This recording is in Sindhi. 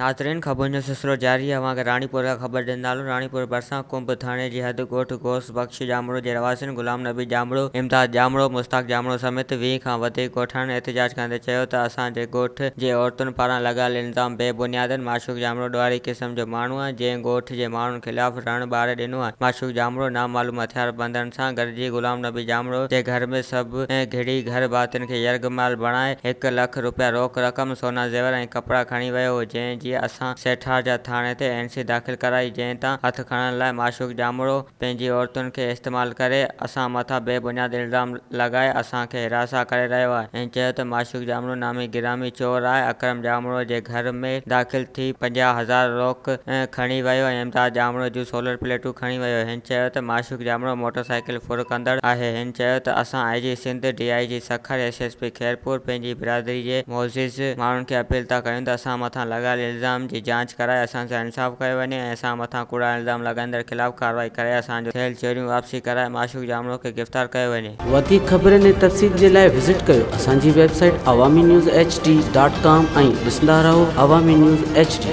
ناظرين خبرن جو سلسلو جاري آهي اوهان کي راڻيپور کان خبر ڏيندا هلون راڻيپور ڀرسان ڪنب ٿاڻي جي حد ڳوٺ غوث بخش ڄامڙو جي رهواسين غلام نبي ڄامڙو، امداد ڄامڙو، مشتاق ڄامڙو سميت 20 کان وڌيڪ ڳوٺاڻن احتجاج ڪندي چيو ته اسان جي ڳوٺ جي عورتن پاران لڳايل الزام بي بنياد آهن معشوق ڄامڙو ڏوهاري قسم جو ماڻهو آهي جنهن ڳوٺ جي ماڻهن خلاف رڻ ٻاري ڏنو آهي معشوق ڄامڙو نامعلوم هٿياربندن سان گڏجي غلام نبي ڄامڙو جي گهر ۾ سڀ گهڙي گهر ڀاتين کي يرغمال بڻائي هڪ لک روپيا روڪ رقم، سونا زيور ۽ ڪپڙا کڻي ويو هو، جنهن جي اسان سيٺارجا ٿاڻي تي اين سي داخل ڪرائي، جنهن تان هٿ کڻڻ لاء معشوق ڄامڙو پنهنجي عورتن کي استعمال ڪري اسان مٿان بي بنياد الزام لڳائي اسان کي هراسان ڪري رهيو آهي ۽ چيو ته معشوق ڄامڙو نامي گرامي چور آهي، اڪرم ڄامڙو جي گهر ۾ داخل ٿي 50 هزار روڪ کڻي ويو ۽ امداد ڄامڙو جون سولر پليٽون کڻي ويو، هن چيو ته معشوق ڄامڙو موٽر سائيڪل ڦر ڪندڙ آهي، هن چيو ته اسان I G Sindh, D I G Sukkur, S S P Khairpur پنهنجي برادري جي معزز ماڻهن کي اپيل ٿا ڪيون ته اسان مٿان لڳايل الزام جي جاچ ڪرائي اسان سان انصاف ڪيو وڃي ۽ اسان مٿان ڪوڙا الزام لڳائيندڙ خلاف ڪارروائي ڪري اسان جو ٿيل چوريون واپسي ڪرائي معشوق ڄامڙو کي گرفتار ڪيو وڃي. وڌيڪ خبرن ۽ تفصيل جي لاء وزٽ ڪيو اسان جي website Awami news H D dot com ۽ ڏسندا رهو عوامي نيوز ايڇ ڊي.